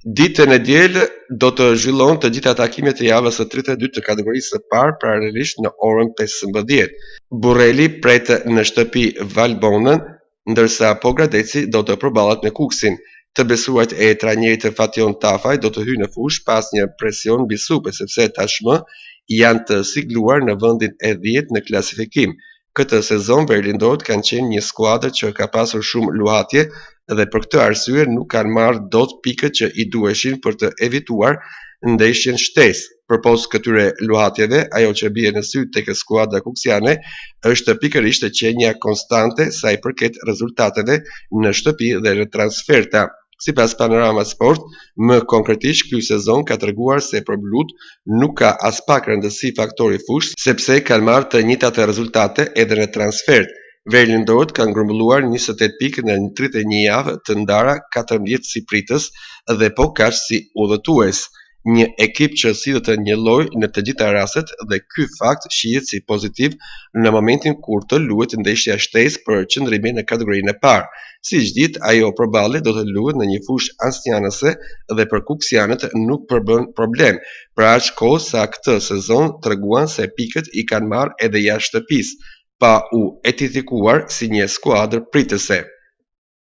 Ditën e diel do të zhvillohen të gjitha takimet e javës së 32 të kategorisë së parë paralelisht në orën 15. Burreli pret në shtëpi Valbonën, ndërsa Pogradeci do të përballet me Kukësin. Të besuarit e trajnerit Fatjon Tafaj do të hyjnë në fushë pas një presion mbi supe, sepse tashmë janë të sigluar në vendin e 10 në klasifikim. Këtë sezon verilindorët kanë qenë një skuadër që ka pasur shumë luhatje dhe për këtë arsye nuk kanë marrë dot pikët që i duheshin për të evituar ndeshjen shtesë. Përpos këtyre luhatjeve, ajo që bie në sy tek skuadra kuksiane është pikërisht qenia konstante sa i përket rezultateve në shtëpi dhe në transferta. Sipas Panorama Sport, më konkretisht ky sezon ka treguar se për blutë nuk ka aspak rëndësi faktori fushë, sepse kanë marrë të njëjtat rezultate edhe në transfertë. Verilindorët kanë grumbulluar 28 pikë në 31 javë të ndara 14 si pritës dhe po kaq si udhëtues. Një ekip që sillet njëlloj në të gjitha rastet dhe ky fakt shihet si pozitiv në momentin kur të luhet ndeshja shtesë për qëndrimin në kategorinë e parë. Siç dihet, ajo përballje do të luhet në një fushë asnjanëse dhe për kuksianët nuk përbën problem, për aq kohë sa këtë sezon treguan se pikët i kanë marrë edhe jashtë shtëpisë, pa u etiketuar si një skuadër pritëse.